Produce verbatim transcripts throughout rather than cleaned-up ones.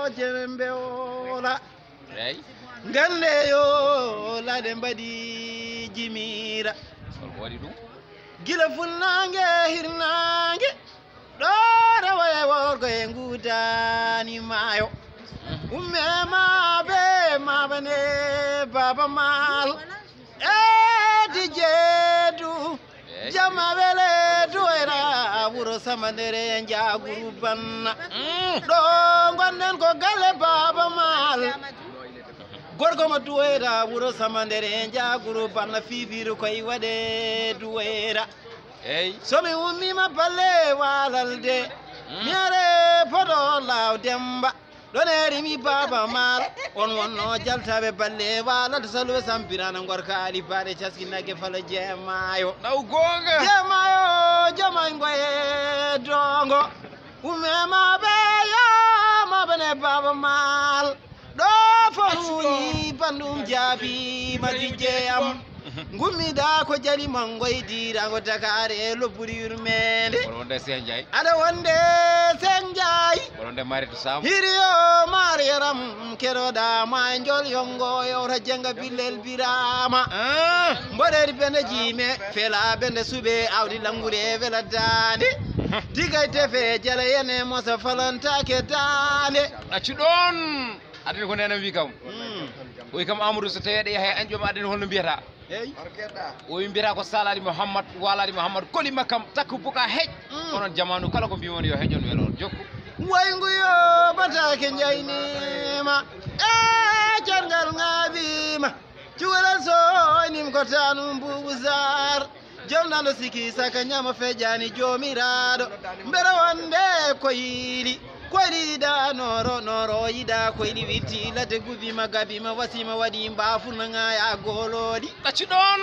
Jembe ola. Eyi. Ngande yo lade mbaɗi jimira. Hol ko waɗi ɗum? Gila funnaange hirnaange. Ɗo rewa e worgo e ngudaani maayo. Umme ma be ma bane Baba Maal. Edi jeedu. Jama wele duwera wuro samandere njaguru banna. Ɗo gonnen ko galle Baba Maal. Gorko mo duwera wuro samandere njaguru banna fifiru koy waɗe duwera. Eyi. So mi ummima balle walalde. Mi are podo law demba. Ɗon e rimi Baba Maal, on wonno jaltaɓe balle waalata salwe sampirana ngorka ali baɗe caski nagge fala jeemayo. Ɗaw goonga. Jeemayo jomay ngoye dongo. Umme ma be yo ma bane Baba Maal. Ɗo fowni bandum jaabi ma tijjeyam. Ngummiɗa ko jali mangoy dirango Dakar e lobburi yurmende. Wonde Sen Njaay. Aɗa wonde Sen Njaay. Wonde Maritu Sam. Hiriyo Mariyaram keroɗa ma e njol yongo yewta jenga billel birama. Ah. Mboɗeri bende jime fela bende suɓe awdi langure e wela dande. Digay tefe jala yene mosa falantake dande. Accu ɗon. Adani ko nena wi kam. Mm. O wi kam Amadou so tawi aɗa yaha e anƴo ma adani holno mbiyata? Eyi. O wi mbiyata ko Salali Mouhammad, Walali Mouhammad, Koli Makam, Takku Buka Hej. Mm. Onon jamanu kala ko mbiwon yo hejon welon. Jokku. Way nguyo batake njaynima. E cergal ngabima. Cuwala so nim ko tanum bubu sar. Jom nano siki saka nyama fejani jomiraɗo. Mbere wonde ko yili. Ko yiɗa noro noro yiɗa ko yiɗi witti late gubima gabima wasima waɗi mbafuna ngaya golodi. Ɗaccu ɗon.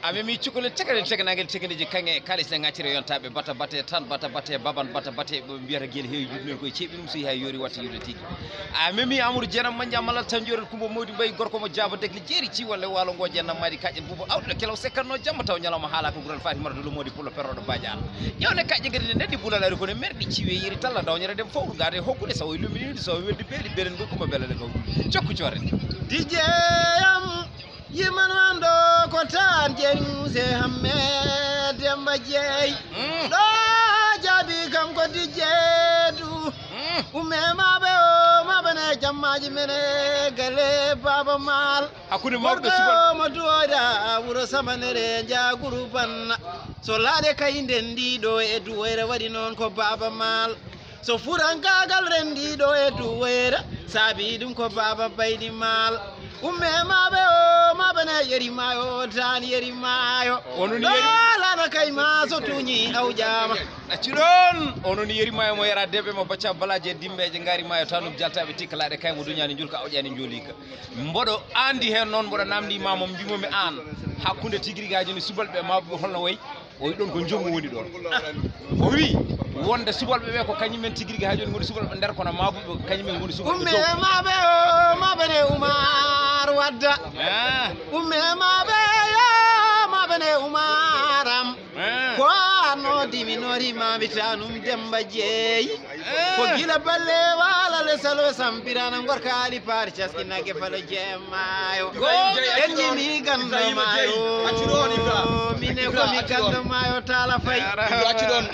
A memi cukalel tekanel tekanagel tekaniji kange kalis ne gaccire yontaɓe bata bate tan bata bate baban bata bate ɓe mbiyata gel heewi juɗmen koye ceeɓi ɗum so yahay yori watta yude tigi. A memi Amadou Jenam Mandia Malal tan joren Kumba Mawdi Mbaye gorko mo Jaaba Dekle jeeri ciwal e waalo ngo jennam maɗi kaƴƴen buubo awɗo kelaw sekkanno jamma taw ñalawma haala ko gural Fatimata Dulo Mawdi Pullo perroɗo Badial. Ƴewne kaƴƴe gadi ne neddi bulal ari kono merɗi ciwe yeri talla dawñere dem fawru ngade hokkude sawo e luminide sawo weldi beeli belen goy Kumba belale gawdu. Jokku coore. Dijeyam yiman wando ko tan jeni muse hamme demba jeey. Mm. Ɗo jaabi kanko dijeedu. Mm. Umme maɓe o maɓane jammaji mene gale Baba Maal. Hakkunde mawɓe ɓe subalɓe. Gorko mo duwoyra wuro samanere njaguru banna. So laaɗe kay nden ndiɗo e duwoyra waɗi noon ko Baba Maal. So furankagal ren ndiɗo e duwoyra saabi ɗum ko Baba Baydi Maal. Umme maɓe o maɓane yeri mayo tan yeri mayo. Onon yeri. Ɗo lana kay ma so tuñi awjama. Accu ɗon. Onon yeri mayo mo yara debe mo bacca balaje dimbeje ngari mayo tanum jaltaɓe tikka laaɗe kay mo duñani njulka awƴani njolika. Mboɗo andi heen noon mboɗo namndi ma mo mbimomi aan hakkunde tigirigaaji no subalɓe mawɓe ɓe holno wayi. O wi ɗon ko njongu woni ɗon. O wi wonde subalɓe ɓe ko kañum en tigirigi haa jooni ngoni subalɓe nder kono mawɓe ɓe ko kañum en ngoni subalɓe. Umme maɓe o maɓe ne Umar Wadda. Ah. Umme maɓe yo maɓe ne Umar am. Eh. Ko anno dimi no rimami tanum Demba Jeey. Eh. Ko gila balle wala le salo sampirana ngorka ali pari caski nage falo jemayo. Goonga. En jimi gando mayo. Mine ko mi gando mayo tala fay. Accu ɗon.